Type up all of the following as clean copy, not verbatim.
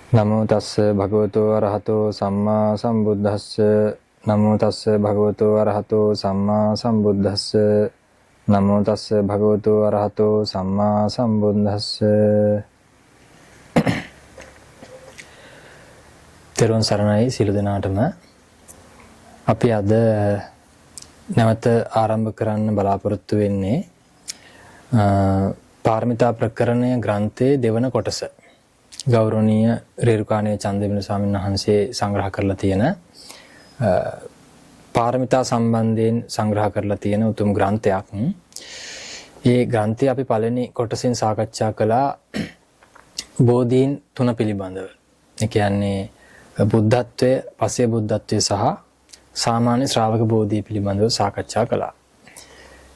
නමෝ තස්ස භගවතු අරහතෝ සම්මා සම්බුද්දස්ස. නමෝ තස්ස භගවතු අරහතෝ සම්මා සම්බුද්දස්ස. නමෝ තස්ස භගවතු අරහතෝ සම්මා සම්බුද්දස්ස. තෙරුවන් සරණයි සියලු දෙනාටම. අපි අද නැවත ආරම්භ කරන්න බලාපොරොත්තු වෙන්නේ පාරමිතා ප්‍රකරණය ග්‍රන්ථයේ දෙවන කොටස. ගෞරවනීය රේරුකාණේ චන්දවිමල ස්වාමීන් වහන්සේ සංග්‍රහ කරලා තියෙන පාරමිතා සම්බන්ධයෙන් සංග්‍රහ කරලා තියෙන උතුම් ග්‍රන්ථයක්. ඒ ග්‍රන්ථය අපි පළවෙනි කොටසෙන් සාකච්ඡා කළා බෝධීන් තුන පිළිබඳව. ඒ කියන්නේ බුද්ධත්වය, පසේ බුද්ධත්වය සහ සාමාන්‍ය ශ්‍රාවක බෝධිය පිළිබඳව සාකච්ඡා කළා.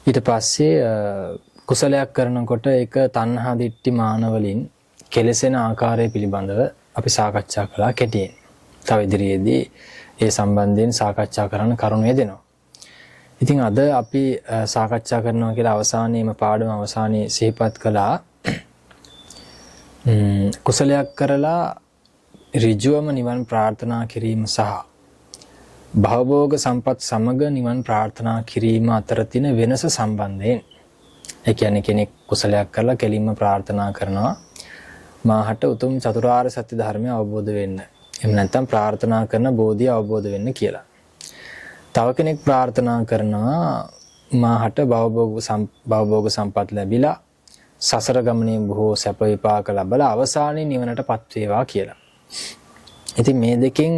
ඊට පස්සේ කුසලයක් කරනකොට ඒක තණ්හා දිට්ඨි මාන වලින් කෙලසෙන ආකාරය පිළිබඳව අපි සාකච්ඡා කළා කෙටියෙන්. තව ඉදිරියේදී ඒ සම්බන්ධයෙන් සාකච්ඡා කරන්න කරුණු යෙදෙනවා. ඉතින් අද අපි සාකච්ඡා කරනවා කියලා අවසානයේම පාඩම අවසානයේ සිහිපත් කළා කුසලයක් කරලා ඍජුවම නිවන් ප්‍රාර්ථනා කිරීම සහ භවභෝග සම්පත් සමග නිවන් ප්‍රාර්ථනා කිරීම අතර තියෙන වෙනස සම්බන්ධයෙන්. ඒ කියන්නේ කෙනෙක් කුසලයක් කරලා කෙලින්ම ප්‍රාර්ථනා කරනවා මාහට උතුම් චතුරාර්ය සත්‍ය ධර්මය අවබෝධ වෙන්න. එහෙම නැත්නම් ප්‍රාර්ථනා කරන බෝධිය අවබෝධ වෙන්න කියලා. තව කෙනෙක් ප්‍රාර්ථනා කරනවා මාහට භවභෝග සම්පත් ලැබිලා සසර ගමනේ බොහෝ සැප විපාක ලැබලා අවසානයේ නිවනටපත් වේවා කියලා. ඉතින් මේ දෙකෙන්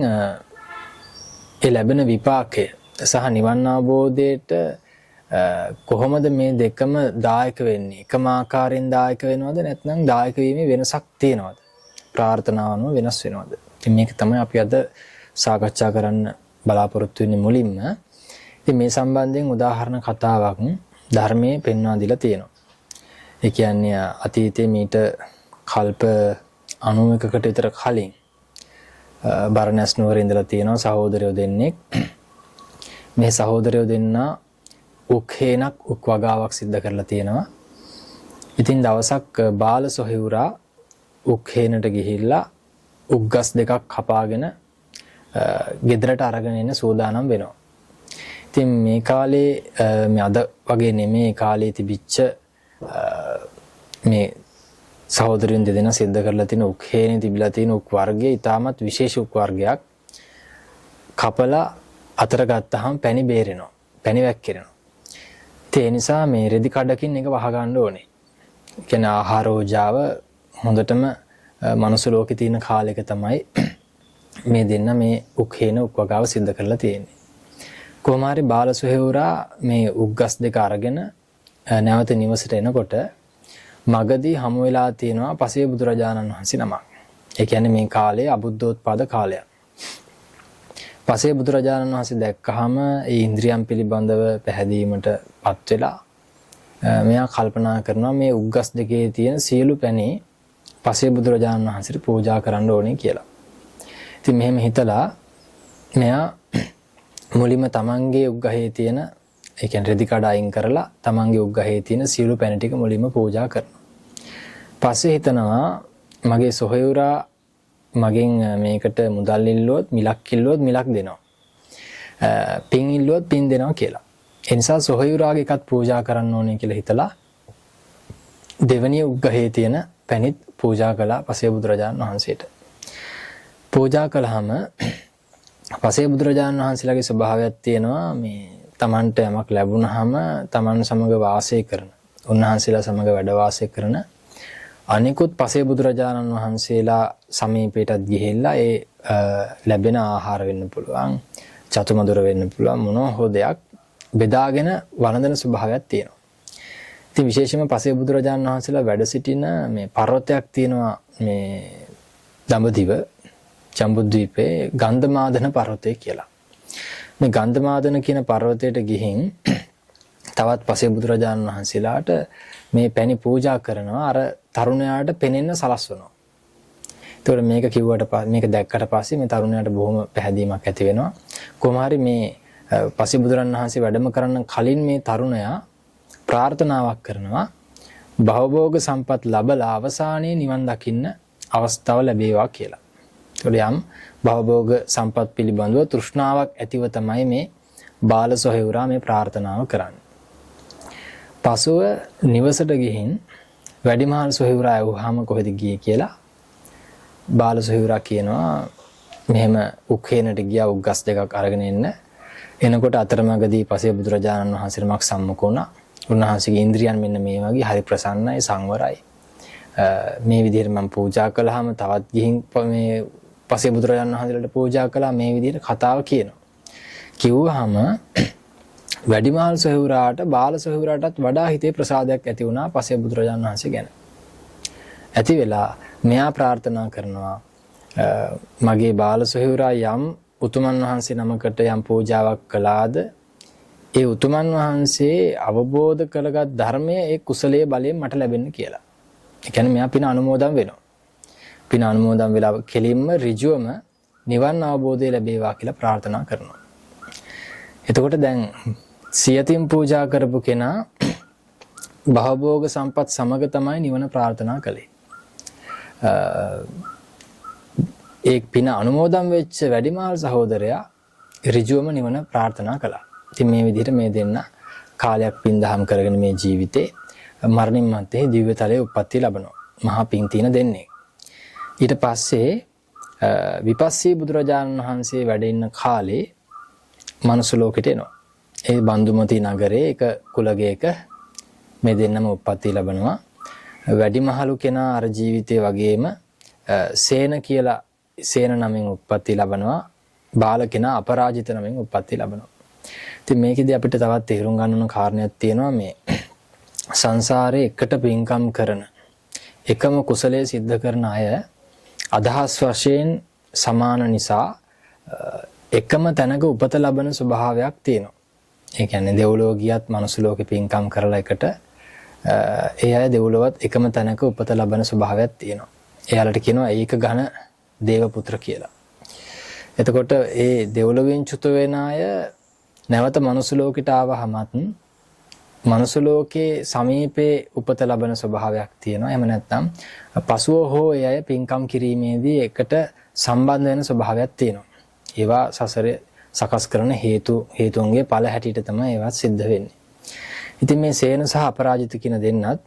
ඒ ලැබෙන විපාකය සහ නිවන් අවබෝධයට කොහොමද මේ දෙකම දායක වෙන්නේ? එකම ආකාරයෙන් දායක වෙනවද නැත්නම් දායක වීමේ වෙනසක් තියෙනවද? ප්‍රාර්ථනාව අනුව වෙනස් වෙනවද? ඉතින් මේක තමයි අපි අද සාකච්ඡා කරන්න බලාපොරොත්තු වෙන්නේ මුලින්ම. ඉතින් මේ සම්බන්ධයෙන් උදාහරණ කතාවක් ධර්මයේ පෙන්වා දීලා තියෙනවා. ඒ කියන්නේ අතීතයේ මීට කල්ප 91කට විතර කලින් බරණැස් නුවර ඉඳලා තියෙනවා සහෝදරයෝ දෙන්නෙක්. මේ සහෝදරයෝ දෙන්නා උක් හේනක් උක් වගාවක් සිද්ධ කරලා තියෙනවා. ඉතින් දවසක් බාල සොහොයුරා උක් හේනට ගිහිල්ලා උක් ගස් දෙකක් කපාගෙන ගෙදරට අරගෙන එන්න සූදානම් වෙනවා. ඉතින් මේ කාලේ මේ අද වගේ නෙමෙයි කාලේ තිබිච්ච මේ සහෝදරයන් දෙදෙනා සිද්ධ කරලා තියෙන උක් හේනේ තිබිලා තියෙන උක් වර්ගය ඉතාමත් විශේෂ උක් වර්ගයක්. කපලා අතර ගත්තාම පැණි බේරෙනවා. පැණි වැක්කිරෙනවා. ඉතින් ඒ නිසා මේ රෙදි කඩකින් එක වහ ගන්න ඕනේ. ඒ කියන්නේ ආහාර ඕජාව හොඳටම මනුස්ස ලෝකේ තියෙන කාලෙක තමයි මේ දෙන්න මේ උක් හේන උක් වගාව සිද්ධ කරලා තියෙන්නේ. කොහොම හරි බාල සොහොයුරා මේ උක් ගස් දෙක අරගෙන නැවත නිවසට එනකොට මගදී හමු වෙලා තියෙනවා පසේ බුදුරජාණන් වහන්සේ නමක්. ඒ කියන්නේ මේ කාලේ අබුද්ධෝත්පාද කාලයක්. පසේ බුදුරජාණන් වහන්සේ දැක්කහම ඒ ඉන්ද්‍රියන් පිළිබඳව පැහැදීමට පත් වෙලා මෙයා කල්පනා කරනවා මේ උග්ගස් දෙකේ තියෙන සියලු පැණි පසේ බුදුරජාණන් වහන්සේට පූජා කරන්න ඕනේ කියලා. ඉතින් මෙහෙම හිතලා මෙයා මුලින්ම තමන්ගේ උග්ගහේ තියෙන, ඒ කියන්නේ රෙදි කඩ අයින් කරලා තමන්ගේ උග්ගහේ තියෙන සියලු පැණි ටික මුලින්ම පූජා කරනවා. පස්සේ හිතනවා මගේ සොහොයුරා මගෙන් මේකට මුදල් ඉල්ලුවොත්, මිලක් ඉල්ලුවොත් මිලක් දෙනවා. පින් ඉල්ලුවොත් පින් දෙනවා කියලා. ඒ නිසා සොහොයුරාගේ එකත් පූජා කරන්න ඕනේ කියලා හිතලා දෙවැනි උග්ගහේ තියෙන පැණිත් පූජා කළා පසේ බුදුරජාණන් වහන්සේට. පූජා කළාම පසේ බුදුරජාණන් වහන්සේලාගේ ස්වභාවයක් තියෙනවා මේ තමන්ට යමක් ලැබුණාම තමන් සමග වාසය කරන, උන්වහන්සේලා සමග වැඩ වාසය කරන අනිකුත් පසේ බුදුරජාණන් වහන්සේලා සමීපයටත් ගිහිල්ලා ඒ ලැබෙන ආහාර වෙන්න පුළුවන්, චතුමදුර වෙන්න පුළුවන්, මොනවා හෝ දෙයක් බෙදාගෙන වළඳන ස්වභාවයක් තියෙනවා. ඉතින් විශේෂයෙන්ම පසේ බුදුරජාණන් වහන්සේලා වැඩ සිටින මේ පර්වතයක් තියෙනවා මේ දඹදිව ජම්බුද්වීපයේ ගන්ධමාදන පර්වතය කියලා. මේ ගන්ධමාදන කියන පර්වතයට ගිහින් තවත් පසේ බුදුරජාණන් වහන්සේලාට මේ පැණි පූජා කරනවා, අර තරුණයාට පෙනෙන්න සලස්වනවා. ඒතකොට මේක කිව්වට මේක දැක්කට පස්සේ මේ තරුණයාට බොහොම පැහැදීමක් ඇති වෙනවා. කොහොම හරි මේ පසේ බුදුරන් වහන්සේ වැඩම කරන්න කලින් මේ තරුණයා ප්‍රාර්ථනාවක් කරනවා භවභෝග සම්පත් ලැබලා අවසානයේ නිවන් දකින්න අවස්ථාව ලැබේවා කියලා. ඒකට යම් භවභෝග සම්පත් පිළිබඳව තෘෂ්ණාවක් ඇතිව තමයි මේ බාල සොහොයුරා මේ ප්‍රාර්ථනාව කරන්නේ. පසුව නිවසට ගිහින් වැඩිමහල් සොහොයුරා ඇහුවාම කොහෙද ගියේ කියලා බාල සොහොයුරා කියනවා මෙහෙම උක්හේනට ගියා උක් ගස් දෙකක් අරගෙන එන්න. එනකොට අතරමඟදී පසේ බුදුරජාණන් වහන්සේ නමක් සම්මුඛ වුණා. උන්වහන්සේගේ ඉන්ද්‍රියන් මෙන්න මේ වගේ හරි ප්‍රසන්නයි, සංවරයි. මේ විදිහට මම පූජා කළාම තවත් ගිහින් මේ පසේ බුදුරජාණන් වහන්සේලාට පූජා කළා මේ විදිහට කතාව කියනවා. කිව්වහම වැඩිමහල් සොහොයුරාට බාල සොහොයුරාටත් වඩා හිතේ ප්‍රසාදයක් ඇති වුණා පසේ බුදුරජාණන් වහන්සේ ගැන. ඇති වෙලා මෙයා ප්‍රාර්ථනා කරනවා මගේ බාල සොහොයුරා යම් උතුමන් වහන්සේ නමකට යම් පූජාවක් කළාද ඒ උතුමන් වහන්සේ අවබෝධ කරගත් ධර්මය ඒ කුසලයේ බලයෙන් මට ලැබෙන්න කියලා. ඒ කියන්නේ මෙයා පින අනුමෝදන් වෙනවා. පින අනුමෝදන් වෙලා කෙලින්ම ඍජුවම නිවන් අවබෝධය ලැබේවා කියලා ප්‍රාර්ථනා කරනවා. එතකොට දැන් සියතින් පූජා කරපු කෙනා භවභෝග සම්පත් සමග තමයි නිවන ප්‍රාර්ථනා කළේ. ඒ පින අනුමෝදන් වෙච්ච වැඩිමහල් සහෝදරයා ඍජුවම නිවන ප්‍රාර්ථනා කළා. ඉතින් මේ විදිහට මේ දෙන්න කාලයක් පින් දහම් කරගෙන මේ ජීවිතේ මරණින් මත්තේ දිව්‍ය තලයේ උප්පත්ති ලබනවා. මහා පින් තියෙන දෙන්නේ. ඊට පස්සේ විපස්සී බුදුරජාණන් වහන්සේ වැඩ ඉන්න කාලේ මනුස්ස ලෝකෙට එනවා. ඒ බන්දුමති නගරේ එක කුලගයක මේ දෙන්නම උප්පත්ති ලබනවා. වැඩිමහලු කෙනා අර ජීවිතේ වගේම සේන කියලා සේන නමින් උප්පත්ති ලබනවා. බාල කෙනා අපරාජිත නමින් උප්පත්ති ලබනවා. ඉතින් මේකෙදි අපිට තවත් තේරුම් ගන්න ඕන කාරණයක් තියෙනවා. මේ සංසාරේ එකට පින්කම් කරන එකම කුසලයේ සිද්ධ කරන අය අදහස් වශයෙන් සමාන නිසා එකම තැනක උපත ලබන ස්වභාවයක් තියෙනවා. ඒ කියන්නේ දෙව්ලොව ගියත් මනුස්ස ලෝකෙ පින්කම් කරලා එකට ඒ අය දෙව්ලොවත් එකම තැනක උපත ලබන ස්වභාවයක් තියෙනවා. එයාලට කියනවා ඒක ඝන දේව පුත්‍ර කියලා. එතකොට ඒ දෙව්ලොවෙන් චුත වෙන අය නැවත මනුස්ස ලෝකෙට ආවහමත් මනුස්ස ලෝකේ සමීපේ උපත ලබන ස්වභාවයක් තියෙනවා. එහෙම නැත්නම් පසුව හෝ ඒ අය පින්කම් කිරීමේදී එකට සම්බන්ධ වෙන ස්වභාවයක් තියෙනවා. ඒවා සසරේ සකස් කරන හේතුන්ගේ ඵල හැටියට තමයි ඒවත් සිද්ධ වෙන්නේ. ඉතින් මේ සේන සහ අපරාජිත කියන දෙන්නත්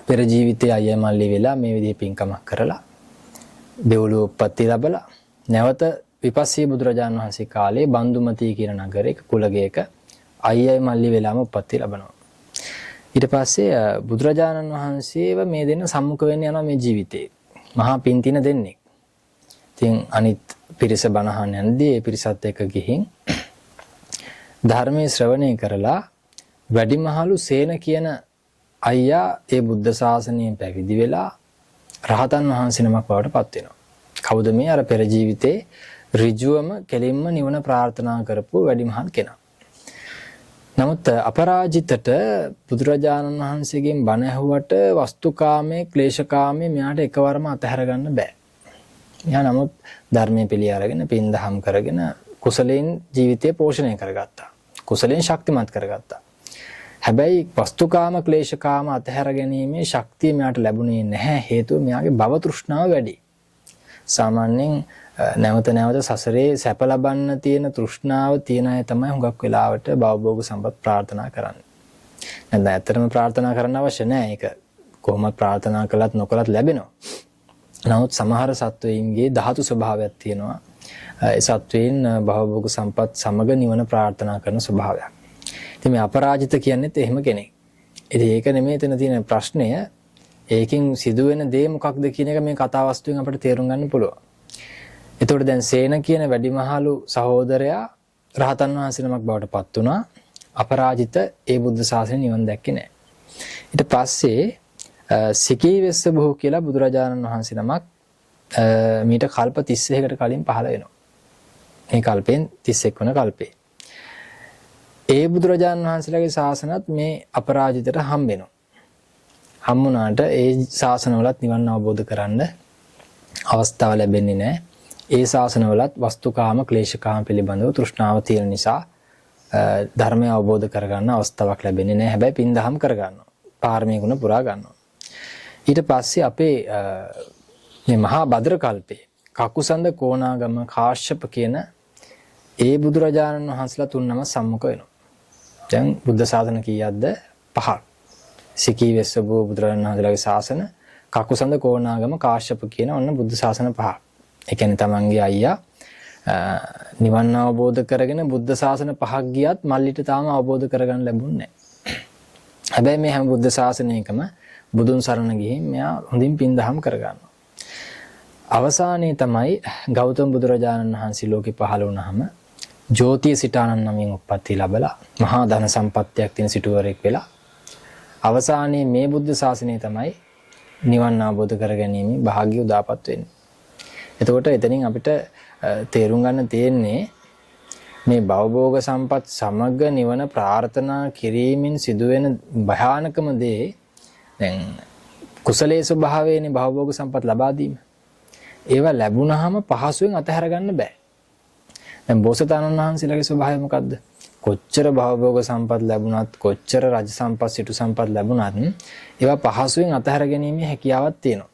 පෙර ජීවිතයේ අයියා මල්ලි වෙලා මේ විදිහේ පින්කමක් කරලා දෙව්ලොව උප්පත්ති ලැබලා නැවත විපස්සී බුදුරජාණන් වහන්සේ කාලේ බන්දුමති කියන නගරයක කුලගයක අයියයි මල්ලි වෙලාම උප්පත්ති ලැබනවා. ඊට පස්සේ බුදුරජාණන් වහන්සේව මේ දෙන්න සම්මුඛ වෙන්න යනවා මේ ජීවිතේ. මහා පින් තින දෙන්නෙක්. ඉතින් අනිත් පිරිස බණ අහන්න යනදී ඒ පිරිසත් එක්ක ගිහින් ධර්මයේ ශ්‍රවණය කරලා වැඩිමහලු සේන කියන අයියා ඒ බුද්ධ ශාසනයෙන් පැවිදි වෙලා රහතන් වහන්සේ නමක් බවට පත් වෙනවා. කවුද මේ? අර පෙර ජීවිතේ ඍජුවම කෙලින්ම නිවන ප්‍රාර්ථනා කරපු වැඩිමහල් කෙනා. නමුත් අපරාජිතට බුදුරජාණන් වහන්සේගෙන් බණ ඇහුවට වස්තුකාමයේ ක්ලේශකාමයේ මෙයාට එකවරම අතහැර ගන්න බෑ. මෙයා නමුත් ධර්මයේ පිළි අරගෙන පින් දහම් කරගෙන කුසලයෙන් ජීවිතය පෝෂණය කරගත්තා. කුසලයෙන් ශක්තිමත් කරගත්තා. හැබැයි වස්තුකාම ක්ලේශකාම අතහැර ගැනීමේ ශක්තිය මෙයාට ලැබුණේ නැහැ. හේතුව මෙයාගේ භව තෘෂ්ණාව වැඩි. සාමාන්‍යයෙන් නැවත නැවත සසරේ සැප ලබන්න තියෙන තෘෂ්ණාව තියෙන අය තමයි හුඟක් වෙලාවට භවභෝග සම්පත් ප්‍රාර්ථනා කරන්නේ. නැත්නම් ඇත්තටම ප්‍රාර්ථනා කරන්න අවශ්‍ය නැහැ. ඒක කොහොමද ප්‍රාර්ථනා කළත් නොකළත් ලැබෙනවා. නමුත් සමහර සත්වයින්ගේ ධාතු ස්වභාවයක් තියෙනවා. ඒ සත්වයින් භවභෝග සම්පත් සමග නිවන ප්‍රාර්ථනා කරන ස්වභාවයක්. ඉතින් මේ අපරාජිත කියන්නේත් එහෙම කෙනෙක්. ඉතින් ඒක නෙමෙයි එතන තියෙන ප්‍රශ්නය. ඒකෙන් සිදුවෙන දේ මොකක්ද කියන එක මේ කතා වස්තුවෙන් අපිට තේරුම් ගන්න පුළුවන්. එතකොට දැන් සේන කියන වැඩිමහලු සහෝදරයා රහතන් වහන්සේ නමක් බවට පත් වුණා. අපරාජිත ඒ බුද්ධ ශාසනය නිවන් දැක්කේ නෑ. ඊට පස්සේ සිකීවෙස්ස බොහෝ කියලා බුදුරජාණන් වහන්සේ නමක් මීට කල්ප 31කට කලින් පහළ වෙනවා. මේ කල්පෙන් 31 වන කල්පේ. ඒ බුදුරජාණන් වහන්සේලාගේ ශාසනත් මේ අපරාජිතට හම්බ වෙනවා. හම්බුණාට ඒ ශාසනවලත් නිවන් අවබෝධ කරන්න අවස්ථාව ලැබෙන්නේ නැහැ. ඒ ශාසනවලත් වස්තුකාම ක්ලේශකාම පිළිබඳව තෘෂ්ණාව තියෙන නිසා ධර්මය අවබෝධ කරගන්න අවස්ථාවක් ලැබෙන්නේ නැහැ. හැබැයි පින් දහම් කරගන්නවා. පාරමී ගුණ පුරා ගන්නවා. ඊට පස්සේ අපේ මේ මහා භද්‍ර කල්පේ කකුසඳ කෝණාගම කාශ්‍යප කියන ඒ බුදුරජාණන් වහන්සේලා තුන් නම සම්මුඛ වෙනවා. දැන් බුද්ධ ශාසන කීයක්ද? පහක්. සිකී වෙස්සබෝ බුදුරජාණන් වහන්සේලාගේ ශාසන, කකුසඳ කෝණාගම කාශ්‍යප කියන ඔන්න බුද්ධ ශාසන පහක්. ඒ කියන්නේ තමන්ගේ අයියා නිවන් අවබෝධ කරගෙන බුද්ධ ශාසන පහක් ගියත් මල්ලිට තාම අවබෝධ කරගන්න ලැබුණේ නැහැ. හැබැයි මේ හැම බුද්ධ ශාසනයකම බුදුන් සරණ ගිහින් මෙයා හොඳින් පින් දහම් කරගන්නවා. අවසානයේ තමයි ගෞතම බුදුරජාණන් වහන්සේ ලෝකෙ පහළ වුණාම ජෝතිය සිටානන් නමින් උප්පත්ති ලැබලා මහා ධන සම්පත්තියක් තියෙන සිටුවරයෙක් වෙලා අවසානයේ මේ බුද්ධ ශාසනය තමයි නිවන් අවබෝධ කරගැනීමේ භාග්‍ය උදාපත් වෙන්නේ. එතකොට එතනින් අපිට තේරුම් ගන්න තියෙන්නේ මේ භවභෝග සම්පත් සමග නිවන ප්‍රාර්ථනා කිරීමෙන් සිදුවෙන භයානකම දේ දැන් කුසලයේ ස්වභාවයනේ භවභෝග සම්පත් ලබා දීම. ඒවා ලැබුණාම පහසුවෙන් අතහැර ගන්න බෑ. දැන් බෝසතාණන් වහන්සේලාගේ ස්වභාවය මොකද්ද? කොච්චර භවභෝග සම්පත් ලැබුණත්, කොච්චර රජ සම්පත්, සිටු සම්පත් ලැබුණත් ඒවා පහසුවෙන් අතහැර ගැනීමේ හැකියාවක් තියෙනවා.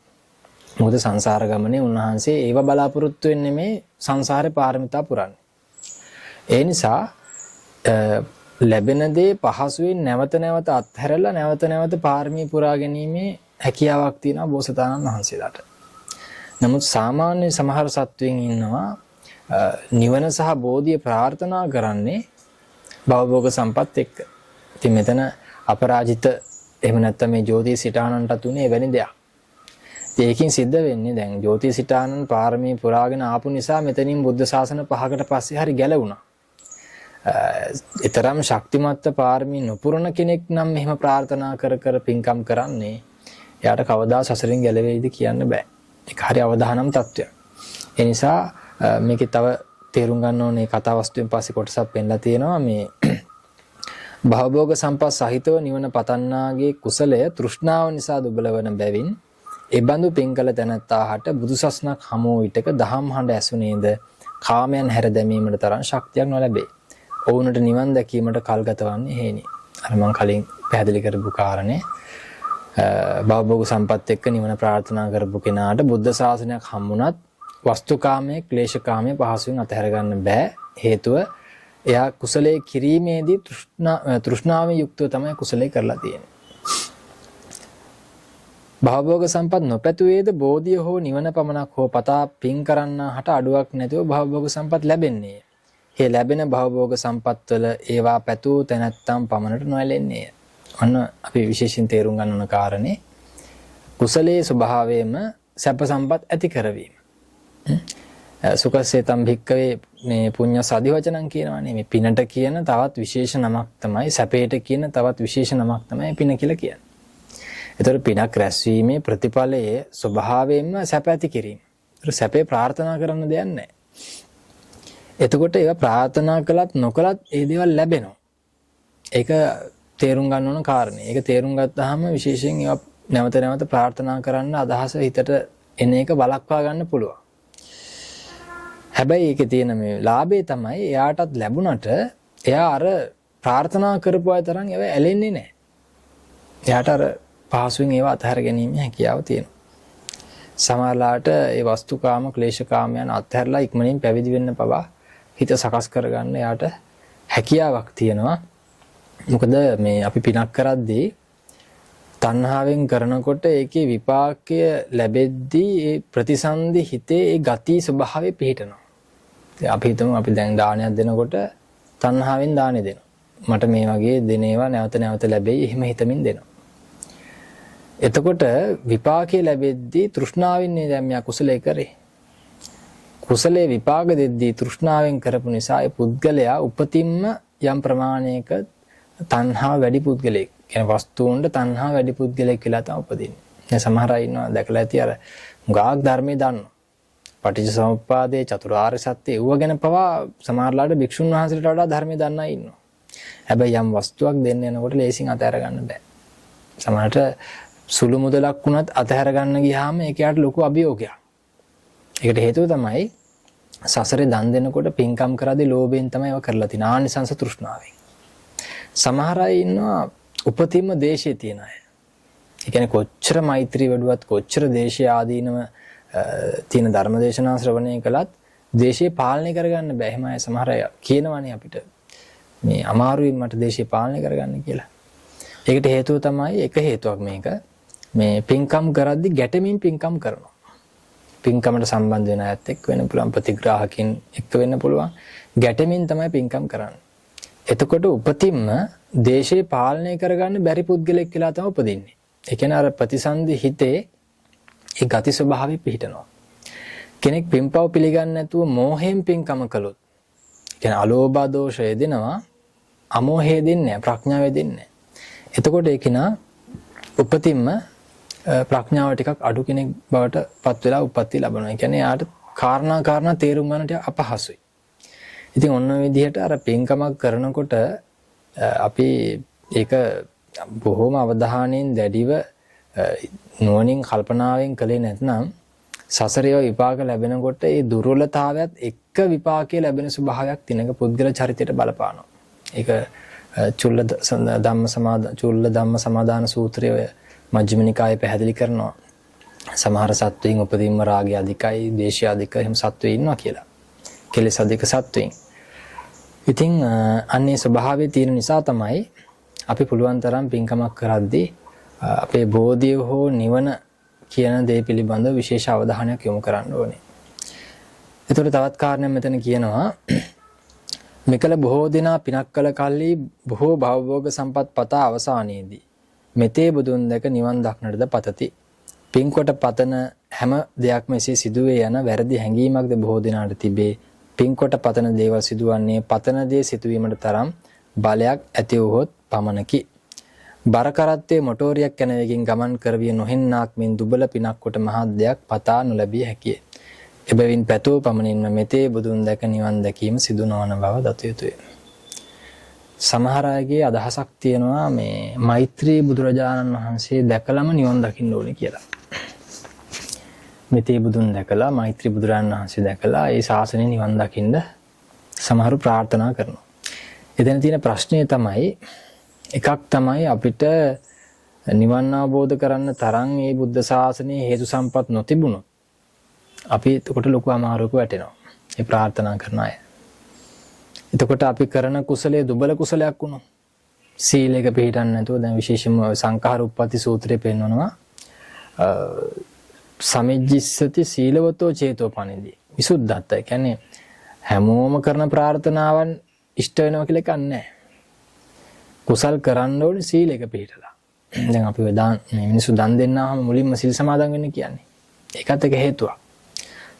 මොකද සංසාර ගමනේ උන්වහන්සේ ඒවා බලාපොරොත්තු වෙන්නේ මේ සංසාරේ පාරමිතා පුරන්නේ. ඒ නිසා ලැබෙන දේ පහසුවෙන් නැවත නැවත අත්හැරලා නැවත නැවත පාරමී පුරා ගැනීමේ හැකියාවක් තියෙනවා බෝසතාණන් වහන්සේලාට. නමුත් සාමාන්‍ය සමහර සත්වයන් ඉන්නවා නිවන සහ බෝධිය ප්‍රාර්ථනා කරන්නේ භවභෝග සම්පත් එක්ක. ඉතින් මෙතන අපරාජිත එහෙම නැත්නම් මේ ජෝති සිටානන්ටත් උනේ එවැනි දෙයක්. ඉතින් ඒකෙන් සිද්ධ වෙන්නේ දැන් ජෝති සිටානන් පාරමී පුරාගෙන ආපු නිසා මෙතනින් බුද්ධ ශාසන පහකට පස්සේ හරි ගැලවුණා. ඊතරම් ශක්තිමත් පාරමී නොපුරන කෙනෙක් නම් මෙහෙම ප්‍රාර්ථනා කර කර පින්කම් කරන්නේ එයාට කවදා සසරින් ගැලවෙයිද කියන්න බෑ. ඒක හරි අවදානම් තත්ත්වයක්. ඒ නිසා මේකේ තව තේරුම් ගන්න ඕනේ කතා වස්තුවෙන් පස්සේ කොටසක් පෙන්ලා තියෙනවා මේ භවභෝග සම්පත් සහිතව නිවන පතන්නාගේ කුසලය තෘෂ්ණාව නිසා දුබල වන බැවින් එබඳු පින්කල තැනැත්තාහට බුදුසසුනක් හමු විටක දහම් හඬ ඇසුනේද කාමයන් හැර දැමීමට තරම් ශක්තියක් නොලැබේ. ඔවුන්ට නිවන් දැකීමට කල්ගත වන්නේ හේනි. අර මං කලින් පැහැදිලි කරපු කාරණේ භවභෝග සම්පත් එක්ක නිවන ප්‍රාර්ථනා කරපු කෙනාට බුද්ධ ශාසනයක් හම්බුණත් වස්තුකාමයේ ක්ලේශකාමයේ පහසුවෙන් අතහැර ගන්න බෑ. හේතුව එයා කුසලයේ කිරීමේදී තෘෂ්ණාවෙන් යුක්තව තමයි කුසලයේ කරලා තියෙන්නේ. භවභෝග සම්පත් නොපැතුවේද බෝධිය හෝ නිවන පමණක් හෝ පතා පින් කරන්නාහට අඩුවක් නැතුව භවභෝග සම්පත් ලැබෙන්නේය. ඒ ලැබෙන භවභෝග සම්පත්වල ඒවා පැතූ තැනැත්තම් පමණට නොඇලෙන්නේය. ඔන්න අපි විශේෂයෙන් තේරුම් ගන්න ඕන කාරණේ කුසලයේ ස්වභාවයෙන්ම සැප සම්පත් ඇති කරවීම. සුඛසේතම් භික්කවේ මේ පුඤ්ඤ සදිවචනං කියනවානේ. මේ පිනට කියන තවත් විශේෂ නමක් තමයි සැපයට කියන තවත් විශේෂ නමක් තමයි පින කියලා කියන්නේ. ඒතර පිනක් රැස්වීමේ ප්‍රතිඵලයේ ස්වභාවයෙන්ම සැප ඇති කිරීම. ඒතර සැපේ ප්‍රාර්ථනා කරන්න දෙයක් නැහැ. එතකොට ඒවා ප්‍රාර්ථනා කළත් නොකළත් ඒ දේවල් ලැබෙනවා. ඒක තේරුම් ගන්න ඕන කාරණේ. ඒක තේරුම් ගත්තාම විශේෂයෙන් ඒවා නැවත නැවත ප්‍රාර්ථනා කරන්න අදහස හිතට එන එක වළක්වා ගන්න පුළුවන්. හැබැයි ඒකේ තියෙන මේ ලාභේ තමයි එයාටත් ලැබුණට එයා අර ප්‍රාර්ථනා කරපු අය තරම් ඒවා ඇලෙන්නේ නැහැ. එයාට අර පහසුවෙන් ඒවා අතහැර ගැනීමේ හැකියාව තියෙනවා. සමහරලාට ඒ වස්තුකාම ක්ලේශකාම යන අත්හැරලා ඉක්මනින් පැවිදි වෙන්න පවා හිත සකස් කරගන්න එයාට හැකියාවක් තියෙනවා. මොකද මේ අපි පිනක් කරද්දී තණ්හාවෙන් කරනකොට ඒකේ විපාකය ලැබෙද්දී ඒ ප්‍රතිසන්දි හිතේ ඒ ගති ස්වභාවය පිහිටනවා. ඉතින් අපි හිතමු අපි දැන් දානයක් දෙනකොට තණ්හාවෙන් දානෙ දෙනවා. මට මේ වගේ දෙන ඒවා නැවත නැවත ලැබෙයි එහෙම හිතමින් දෙනවා. එතකොට විපාකය ලැබෙද්දී තෘෂ්ණාවෙන් නේ දැන් මෙයා කුසලයේ කරේ. කුසලයේ විපාක දෙද්දී තෘෂ්ණාවෙන් කරපු නිසා ඒ පුද්ගලයා උපතින්ම යම් ප්‍රමාණයක තණ්හාව වැඩි පුද්ගලයෙක්. කියන්නේ වස්තුන්ට තණ්හා වැඩි පුද්ගලයෙක් වෙලා තමයි උපදින්නේ. දැන් සමහර අය ඉන්නවා දැකලා ඇති අර ගාක් ධර්මයේ දන්නවා. පටිච්ච සමුප්පාදයේ චතුරාර්ය සත්‍ය ඒව ගැන පවා සමහරලාට භික්ෂුන් වහන්සේලාට වඩා ධර්මයේ දන්න අය ඉන්නවා. හැබැයි යම් වස්තුවක් දෙන්න යනකොට ලේසින් අතහැර ගන්න බෑ. සමහරට සුළු මුදලක් වුණත් අතහැර ගන්න ගියාම ඒක යාට ලොකු අභියෝගයක්. ඒකට හේතුව තමයි සසරේ දන් දෙනකොට පින්කම් කරද්දී ලෝභයෙන් තමයි ඒවා කරලා තියෙන්නේ. ආනිසංස තෘෂ්ණාවෙන්. සමහර අය ඉන්නවා උපතින්ම දේශයේ තියෙන අය. ඒ කියන්නේ කොච්චර මෛත්‍රී වැඩුවත් කොච්චර දේශය ආදීනව තියෙන ධර්මදේශනා ශ්‍රවණය කළත් ද්වේෂය පාලනය කරගන්න බෑ. එහෙම අය සමහර අය කියනවනේ අපිට මේ අමාරුයි මට ද්වේෂය පාලනය කරගන්න කියලා. ඒකට හේතුව තමයි, එක හේතුවක් මේක, මේ පින්කම් කරද්දි ගැටෙමින් පින්කම් කරනවා. පින්කමට සම්බන්ධ වෙන අයත් එක්ක වෙන්න පුළුවන්, ප්‍රතිග්‍රාහකින් එක්ක වෙන්න පුළුවන්. ගැටෙමින් තමයි පින්කම් කරන්නේ. එතකොට උපතින්ම දේශේ පාලනය කරගන්න බැරි පුද්ගලෙක් කියලා තමයි උපදින්නේ. ඒ කියන්නේ අර ප්‍රතිසන්දි හිතේ ඒ ගති ස්වභාවය පිහිටනවා. කෙනෙක් පින්පව් පිළිගන්නේ නැතුව මෝහයෙන් පින්කම කළොත්, ඒ කියන්නේ අලෝභ දෝෂය දෙනවා, අමෝහය දෙන්නේ නැහැ, ප්‍රඥාව දෙන්නේ නැහැ. එතකොට ඒ කෙනා උපතින්ම ප්‍රඥාව ටිකක් අඩු කෙනෙක් බවට පත් වෙලා උප්පත්ති ලබනවා. ඒ කියන්නේ එයාට කාරණා කාරණා තේරුම් ගන්න ටිකක් අපහසුයි. ඉතින් ඔන්න ඔය විදිහට අර පින්කමක් කරනකොට අපි ඒක බොහොම අවධානයෙන් දැඩිව නුවණින් කල්පනාවෙන් කළේ නැත්නම් සසරේ විපාක ලැබෙනකොට ඒ දුර්වලතාවයත් එක්ක විපාකයේ ලැබෙන ස්වභාවයක් තියෙන එක පුද්ගල චරිතයට බලපානවා. ඒක චුල්ල ධම්ම සමාදාන සූත්‍රය ඔය මජ්ක්‍ධිම නිකායේ පැහැදිලි කරනවා. සමහර සත්වයින් උපදීන්ම රාගය අධිකයි, ද්වේෂය අධිකයි, එහෙම සත්වයෝ ඉන්නවා කියලා. කෙලෙස් අධික සත්වයින්. ඉතින් අන්නේ ස්වභාවය තියෙන නිසා තමයි අපි පුළුවන් තරම් පින්කමක් කරද්දී අපේ බෝධිය හෝ නිවන කියන දේ පිළිබඳව විශේෂ අවධානයක් යොමු කරන්න ඕනේ. එතකොට තවත් කාරණයක් මෙතන කියනවා, මෙකල බොහෝ දෙනා පිනක් කළ කල්හි බොහෝ භවභෝග සම්පත් පතා අවසානයේදී මෙතේ බුදුන් දැක නිවන් දක්නටද පතති. පින්කොට පතන හැම දෙයක්ම එසේ සිදුවේ යන වැරදි හැඟීමක්ද බොහෝ දෙනාට තිබේ. පින්කොට පතන දේවල් සිදුවන්නේ පතන දේ සිදුවීමට තරම් බලයක් ඇති වුවහොත් පමණකි. බර කරත්තේ මොටෝරියක් යන වේගින් ගමන් කරවිය නොහෙන්නාක් මෙන් දුබල පිනක් කොට මහත් දෙයක් පතා නොලැබිය හැකිය. එබැවින් පැතුව පමණින්ම මෙතේ බුදුන් දැක නිවන් දැකීම සිදු නොවන බව දත යුතුය. සමහර අයගේ අදහසක් තියෙනවා මේ මෛත්‍රී බුදුරජාණන් වහන්සේ දැකලම නිවන් දකින්න ඕනේ කියලා. මෙතේ බුදුන් දැකලා මෛත්‍රී බුදුරජාණන් වහන්සේ දැකලා ඒ ශාසනය නිවන් දකින්න සමහරු ප්‍රාර්ථනා කරනවා. එතන තියෙන ප්‍රශ්නය තමයි, එකක් තමයි අපිට නිවන් අවබෝධ කරන්න තරම් මේ බුද්ධ ශාසනයේ හේතු සම්පත් නොතිබුණොත් අපි එතකොට ලොකු අමාරුවක වැටෙනවා. ඒ ප්‍රාර්ථනා කරන අය. එතකොට අපි කරන කුසලයේ දුබල කුසලයක් වුණොත්, සීලයක පිළිපදන්න නැතුව, දැන් විශේෂයෙන්ම සංඛාර උප්පත්ති සූත්‍රයේ පෙන්වනවා සමිජ්ජිස්සති සීලවතෝ චේතෝ පනිදි විසුද්ධත්ත. ඒ කියන්නේ හැමෝම කරන ප්‍රාර්ථනාවන් ඉෂ්ට වෙනවා කියලා එකක් නැහැ. කුසල් කරන්න ඕනේ සීලයක පිළිපදලා. දැන් අපි ඔය දාන මේ මිනිස්සු දන් දෙන්නාම මුලින්ම සිල් සමාදන් වෙන්න කියන්නේ. ඒකත් එක හේතුවක්.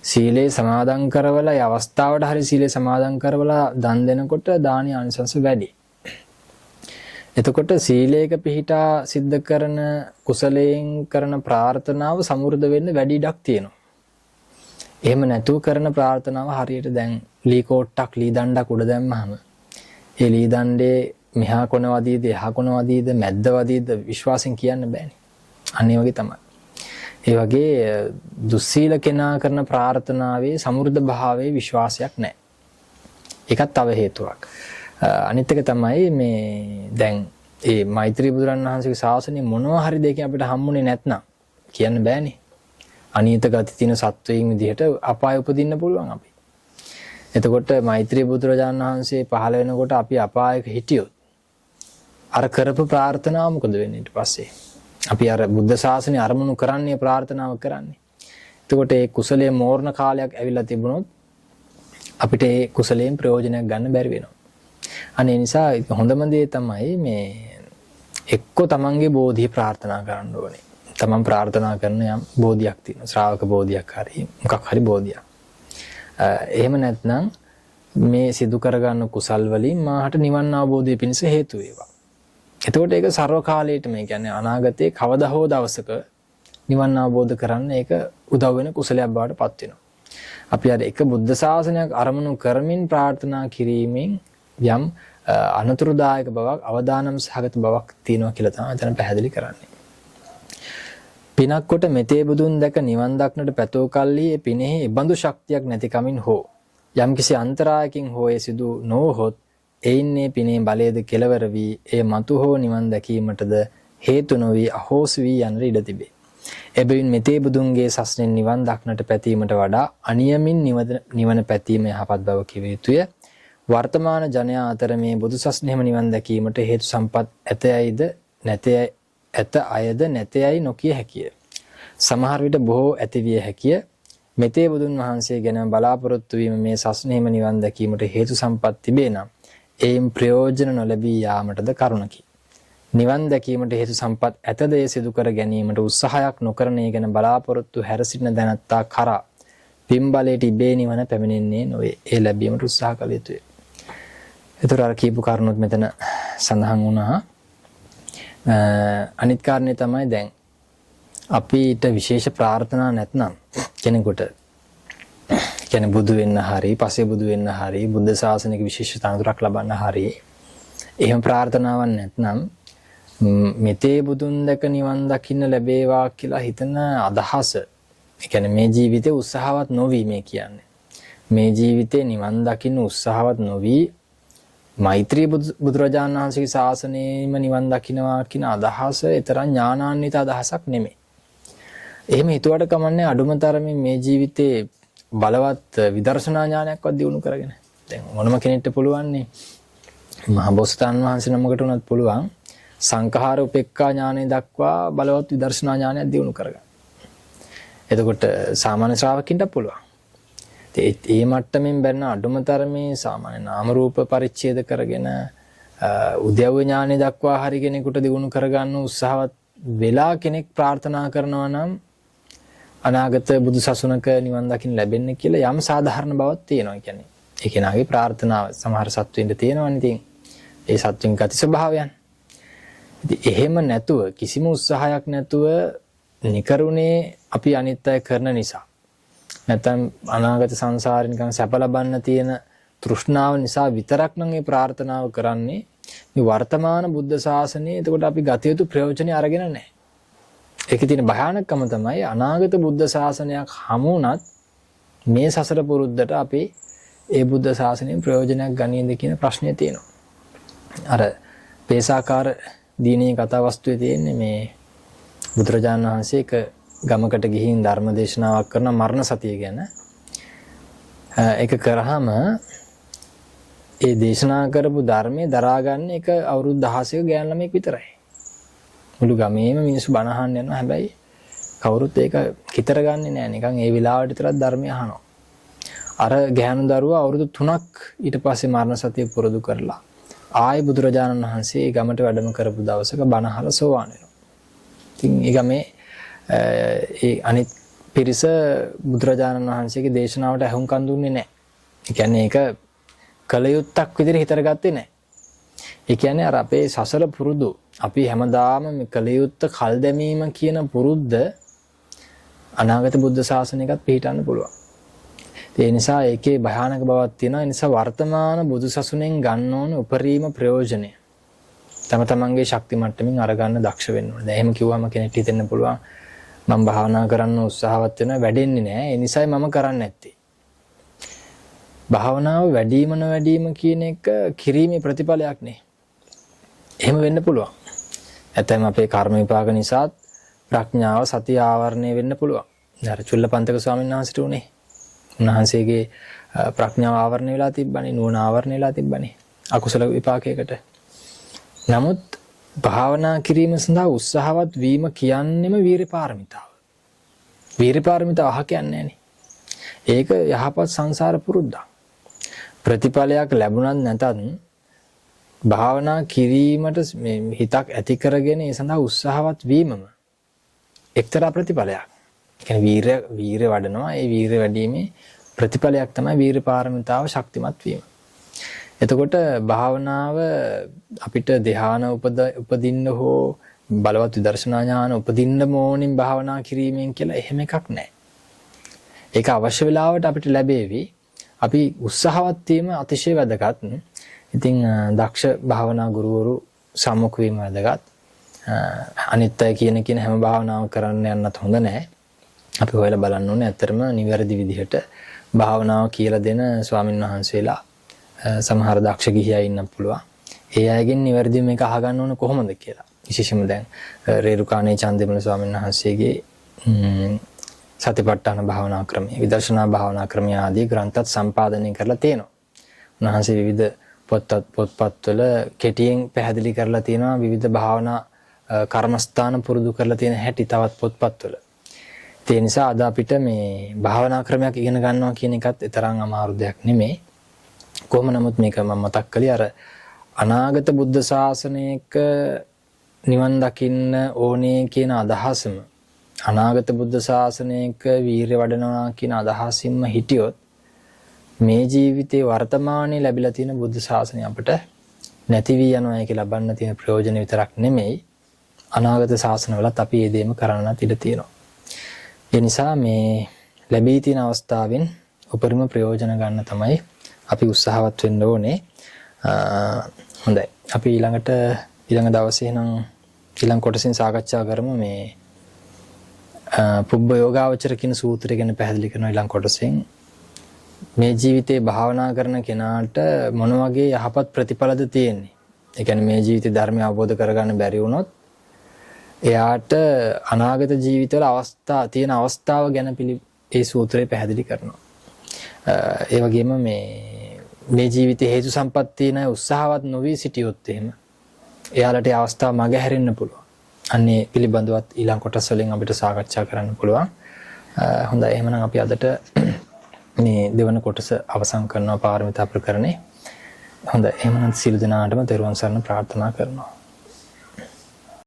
සීලේ සමාදන් කරවලා ඒ අවස්ථාවට හරි සීලේ සමාදන් කරවලා දන් දෙනකොට දානීය ආනිසංස වැඩි. එතකොට සීලයක පිහිටා සිද්ධ කරන කුසලයෙන් කරන ප්‍රාර්ථනාව සමෘද්ධ වෙන්න වැඩි ඉඩක් තියෙනවා. එහෙම නැතුව කරන ප්‍රාර්ථනාව හරියට දැන් ලී කෝට්ටක් ලී දණ්ඩක් උඩ දැම්මහම ඒ ලී දණ්ඩේ මෙහා කොන වදීද එහා කොන වදීද මැද්ද වදීද විශ්වාසයෙන් කියන්න බෑනේ. අන්න ඒ වගේ තමයි. ඒ වගේ දුස්සීල කෙනා කරන ප්‍රාර්ථනාවේ සමෘද්ධ භාවයේ විශ්වාසයක් නැහැ. ඒකත් තව හේතුවක්. අනිත් එක තමයි මේ දැන් ඒ මෛත්‍රී බුදුරන් වහන්සේගේ ශාසනය මොනවා හරි දෙයකින් අපිට හම්බුනේ නැත්නම් කියන්න බෑනේ. අනීත ගති තියෙන සත්වයින් විදිහට අපාය උපදින්න පුළුවන් අපි. එතකොට මෛත්‍රී බුදුරජාණන් වහන්සේ පහළ වෙනකොට අපි අපායක හිටියොත් අර කරපු ප්‍රාර්ථනාව මොකද වෙන්නේ ඊට පස්සේ? අපි අර බුද්ධ ශාසනය අරමුණු කරන්නේ ප්‍රාර්ථනාව කරන්නේ. එතකොට ඒ කුසලයේ මෝරණ කාලයක් ඇවිල්ලා තිබුණොත් අපිට ඒ කුසලයෙන් ප්‍රයෝජනයක් ගන්න බැරි වෙනවා. අනේ නිසා හොඳම දේ තමයි මේ එක්කෝ තමන්ගේ බෝධිය ප්‍රාර්ථනා කරන්න ඕනේ. තමන් ප්‍රාර්ථනා කරන යම් බෝධියක් තියෙනවා. ශ්‍රාවක බෝධියක් හරි මොකක් හරි බෝධියක්. එහෙම නැත්නම් මේ සිදු කරගන්න කුසල් වලින් මාහට නිවන් අවබෝධය පිණිස හේතු වේවා. එතකොට ඒක සර්ව කාලයටම, ඒ කියන්නේ අනාගතයේ කවදා හෝ දවසක නිවන් අවබෝධ කරන්න ඒක උදව් වෙන කුසලයක් බවට පත් වෙනවා. අපි අර එක බුද්ධ ශාසනයක් අරමුණු කරමින් ප්‍රාර්ථනා කිරීමෙන් යම් අනතුරුදායක බවක්, අවදානම් සහගත බවක් තියෙනවා කියලා තමයි එතන පැහැදිලි කරන්නේ. පිනක් කොට මෙතේ බුදුන් දැක නිවන් දක්නට පැතෝ කල්හි ඒ පිනෙහි එබඳු ශක්තියක් නැති කමින් හෝ යම්කිසි අන්තරායකින් හෝ ඒ සිදු නොවහොත් එයින් මේ පිනේ බලයද කෙලවර වී එය මතු හෝ නිවන් දැකීමටද හේතු නොවී අහෝසි වී යන්නට ඉඩ තිබේ. එබැවින් මෙතේ බුදුන්ගේ සස්නෙන් නිවන් දක්නට පැතීමට වඩා අනියමින් නිවන පැතීම යහපත් බව කිව යුතුය. වර්තමාන ජනයා අතර මේ බුදු සස්නෙහිම නිවන් දැකීමට හේතු සම්පත් ඇතයයිද නැතයයි ඇත අයද නැතයයි නොකිය හැකිය. සමහර විට බොහෝ ඇතිවිය හැකිය. මෙතේ බුදුන් වහන්සේ ගැන බලාපොරොත්තු වීම මේ සස්නෙහිම නිවන් දැකීමට හේතු සම්පත් තිබේ නම් එයින් ප්‍රයෝජන නොලැබී යාමටද කරුණකි. නිවන් දැකීමට හේතු සම්පත් ඇතද ඒ සිදු කර ගැනීමට උත්සාහයක් නොකරන ඒ ගැන බලාපොරොත්තු හැර සිටින දැනත්තා කරා පින් බලයට ඉබේ නිවන පැමිණෙන්නේ නොවේ. ඒ ලැබීමට උත්සාහ කළ යුතුය. ඒතර අර කියපු කරුණුත් මෙතන සඳහන් වුණා. අනිත් කාරණේ තමයි දැන් අපිට විශේෂ ප්‍රාර්ථනා නැත්නම් කෙනෙකුට කියන්නේ බුදු වෙන්න හරි, පසේ බුදු වෙන්න හරි, බුද්ධ ශාසනයක විශේෂ තනතුරක් ලබන්න හරි, එහෙම ප්‍රාර්ථනාවක් නැත්නම් මෙතේ බුදුන් දැක නිවන් දකින්න ලැබේවා කියලා හිතන අදහස, ඒ කියන්නේ මේ ජීවිතේ උත්සාහවත් නොවි, මේ කියන්නේ මේ ජීවිතේ නිවන් දකින්න උත්සාහවත් නොවි මෛත්‍රී බුදුරජාණන් වහන්සේගේ ශාසනයෙම නිවන් දකින්නවා කියන අදහස ඒ තරම් ඥානාන්විත අදහසක් නෙමෙයි. එහෙම හිතුවට කමන්නේ අඩුම තරමින් මේ ජීවිතේ බලවත් විදර්ශනා ඥානයක්වත් දියුණු කරගෙන. දැන් මොනම කෙනෙක්ට පුළුවන් නේ, මහ බෝසතාණන් වහන්සේ නමකට උනත් පුළුවන් සංඛාර උපේක්ඛා ඥානය දක්වා බලවත් විදර්ශනා ඥානයක් දියුණු කරගන්න. එතකොට සාමාන්‍ය ශ්‍රාවකින්ට පුළුවන්. ඒ මට්ටමින් බැලන අඩුම තරමේ සාමාන්‍ය නාම රූප පරිච්ඡේද කරගෙන උද්‍යව ඥානය දක්වා හරි කෙනෙකුට දියුණු කරගන්න උත්සාහවත් වෙලා කෙනෙක් ප්‍රාර්ථනා කරනවා නම් අනාගත බුදු සසුනක නිවන් දකින්න ලැබෙන්නේ කියලා යම් සාධාරණ බවක් තියෙනවා. කියන්නේ ඒ කෙනාගේ ප්‍රාර්ථනාව සමහර සත්වෙින්ද තියෙනවනේ. ඉතින් ඒ සත්වෙන් ගති ස්වභාවයන්. ඉතින් එහෙම නැතුව කිසිම උත්සාහයක් නැතුව නිකරුණේ අපි අනිත් අය කරන නිසා, නැත්නම් අනාගත සංසාරේ නිකන් සැප ලබන්න තියෙන තෘෂ්ණාව නිසා විතරක් නම් ඒ ප්‍රාර්ථනාව කරන්නේ මේ වර්තමාන බුද්ධ ශාසනයේ එතකොට අපි ගත යුතු ප්‍රයෝජනෙ අරගෙන නැහැ. ඒකේ තියෙන භයානකම තමයි අනාගත බුද්ධ ශාසනයක් හමු වුණත් මේ සසර පුරුද්දට අපි ඒ බුද්ධ ශාසනයෙන් ප්‍රයෝජනයක් ගනින්ද කියන ප්‍රශ්නය තියෙනවා. අර පේසාකාර දීනී කතා වස්තුවේ තියෙන්නේ මේ බුදුරජාණන් වහන්සේ එක ගමකට ගිහින් ධර්ම දේශනාවක් කරන මරණ සතිය ගැන. ඒක කරාම ඒ දේශනා කරපු ධර්මයේ දරා ගන්න එක අවුරුදු 16ක ගෑනු ළමයෙක් විතරයි. මුළු ගමේම මිනිස්සු බණ අහන්න යනවා. හැබැයි කවුරුත් ඒක කිතර ගන්නෙ නෑ. නිකන් ඒ වෙලාවට විතරක් ධර්මය අහනවා. අර ගැහණු දරුවා අවුරුදු 3ක් ඊට පස්සේ මරණ සතිය පුරුදු කරලා ආයේ බුදුරජාණන් වහන්සේ ඒ ගමට වැඩම කරපු දවසක බණ අහලා සෝවාන් වෙනවා. ඉතින් ඒ ගමේ ඒ අනිත් පිරිස බුදුරජාණන් වහන්සේගේ දේශනාවට ඇහුම්කන් දුන්නේ නැහැ. ඒ කියන්නේ ඒක කල යුත්තක් විදිහට හිතර ගත්තේ නැහැ. ඒ කියන්නේ අර අපේ සසර පුරුදු අපි හැමදාම මේ කල යුත්ත කල් දැමීම කියන පුරුද්ද අනාගත බුද්ධ ශාසනයකත් පිහිටන්න පුළුවන්. ඒ නිසා ඒකේ භයානක බවක් තියෙනවා. ඒ නිසා වර්තමාන බුදු සසුනෙන් ගන්න ඕන උපරිම ප්‍රයෝජනය තම තමන්ගේ ශක්ති මට්ටමින් අරගන්න දක්ෂ වෙන්න ඕනේ. දැන් එහෙම කිව්වම කෙනෙක්ට හිතෙන්න පුළුවන් මම භාවනා කරන්න උත්සාහවත් වෙනවා වැඩෙන්නේ නෑ. ඒ නිසායි මම කරන්නේ නැත්තේ. භාවනාව වැඩිම නොවැඩීම කියන එක කිරීමේ ප්‍රතිඵලයක් නේ. එහෙම වෙන්න පුළුවන්. ඇත්තටම අපේ කර්ම විපාක නිසාත් ප්‍රඥාව සතිය ආවරණය වෙන්න පුළුවන්. දැන් අර චුල්ලපන්තක ස්වාමීන් වහන්සේට උනේ. උන්වහන්සේගේ ප්‍රඥාව ආවරණය වෙලා තිබ්බනේ, නුවණ ආවරණය වෙලා තිබ්බනේ අකුසල විපාකයකට. නමුත් භාවනා කිරීම සඳහා උත්සාහවත් වීම කියන්නේම වීරිය පාරමිතාව. වීරිය පාරමිතාව අහ කියන්නේ නෑනේ. ඒක යහපත් සංසාර පුරුද්දක්. ප්‍රතිඵලයක් ලැබුණත් නැතත් භාවනා කිරීමට මේ හිතක් ඇති කරගෙන ඒ සඳහා උත්සාහවත් වීමම එක්තරා ප්‍රතිඵලයක්. ඒ කියන්නේ වීරිය වඩනවා. ඒ වීරිය වැඩිීමේ ප්‍රතිඵලයක් තමයි වීරිය පාරමිතාව ශක්තිමත් වීම. එතකොට භාවනාව අපිට ධ්‍යාන උපදින්න හෝ බලවත් විදර්ශනා ඥාන උපදින්න ඕනින් භාවනා කිරීමෙන් කියලා එහෙම එකක් නැහැ. ඒක අවශ්‍ය වෙලාවට අපිට ලැබේවි. අපි උත්සාහවත් වීම අතිශය වැදගත්. ඉතින් දක්ෂ භාවනා ගුරුවරු සම්මුඛ වීම වැදගත්. අනිත් අය කියන කියන හැම භාවනාවක් කරන්න යන්නත් හොඳ නැහැ. අපි හොයලා බලන්න ඕනේ ඇත්තටම නිවැරදි විදිහට භාවනාව කියලා දෙන ස්වාමින් වහන්සේලා සමහර දක්ෂ ගිහි අය ඉන්න පුළුවන්. ඒ අයගෙන් නිවැරදිව මේක අහගන්න ඕන කොහොමද කියලා. විශේෂයෙන්ම දැන් රේරුකාණේ චන්දවිමල ස්වාමීන් වහන්සේගේ සතිපට්ඨාන භාවනා ක්‍රමය, විදර්ශනා භාවනා ක්‍රමය ආදී ග්‍රන්ථත් සම්පාදනය කරලා තියෙනවා. උන්වහන්සේ විවිධ පොත්පත්වල කෙටියෙන් පැහැදිලි කරලා තියෙනවා විවිධ භාවනා කර්මස්ථාන පුරුදු කරලා තියෙන හැටි තවත් පොත්පත්වල. ඒ නිසා අද අපිට මේ භාවනා ක්‍රමයක් ඉගෙන ගන්නවා කියන එකත් තරම් අමාරු දෙයක් නෙමෙයි. කොහොම නමුත් මේක මම මතක් කළේ අර අනාගත බුද්ධ ශාසනයක නිවන් දකින්න ඕනේ කියන අදහසම, අනාගත බුද්ධ ශාසනයක වීරිය වඩනවා කියන අදහසින්ම හිටියොත් මේ ජීවිතේ වර්තමානයේ ලැබිලා තියෙන බුද්ධ ශාසනය අපිට නැති වී යනවා. ඒක ලබන්න තියෙන ප්‍රයෝජන විතරක් නෙමෙයි, අනාගත ශාසනවලත් අපි මේ දේම කරන්නත් ඉඩ තියෙනවා. ඒ නිසා මේ ලැබී තියෙන අවස්ථාවෙන් උපරිම ප්‍රයෝජන ගන්න තමයි අපි උත්සාහවත් වෙන්න ඕනේ. හොඳයි. අපි ඊළඟ දවසේ නම් ඊළඟ කොටසින් සාකච්ඡා කරමු මේ පුබ්බ යෝගාවචර කියන සූත්‍රය ගැන පැහැදිලි කරනවා ඊළඟ කොටසෙන්. මේ ජීවිතේ භාවනා කරන කෙනාට මොන වගේ යහපත් ප්‍රතිඵලද තියෙන්නේ? ඒ කියන්නේ මේ ජීවිතේ ධර්මය අවබෝධ කරගන්න බැරි වුණොත් එයාට අනාගත ජීවිතවල අවස්ථා තියෙන අවස්ථාව ගැන ඒ සූත්‍රය පැහැදිලි කරනවා. ඒ වගේම මේ මේ ජීවිතේ හේතු සම්පත් තියෙන අය උත්සාහවත් නොවී සිටියොත් එහෙම එයාලට ඒ අවස්ථාව මගහැරෙන්න පුළුවන්. අන්නේ පිළිබඳවත් ඊළඟ කොටස් වලින් අපිට සාකච්ඡා කරන්න පුළුවන්. හොඳයි, එහෙමනම් අපි අදට මේ දෙවන කොටස අවසන් කරනවා පාරමිතා ප්‍රකරණේ. හොඳයි, එහෙමනම් සියලු දෙනාටම තෙරුවන් සරණ ප්‍රාර්ථනා කරනවා.